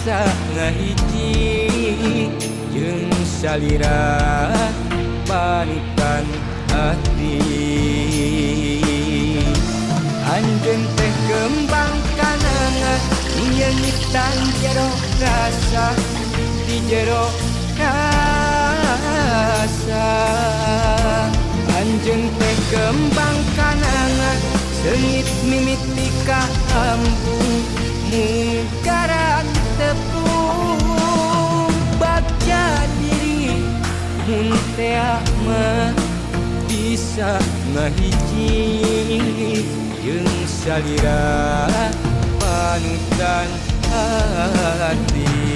Bisa ngahiji jeung salira panutan hati. Anjeun teh kembang kanangan, nyeungitan jero rasa, di jero rasa. Anjeun teh kembang kanangan, seungit mimiti kaambung, munggaran tepung. Bagja diri mun tea mah bisa ngahiji jeung salira panutan hati.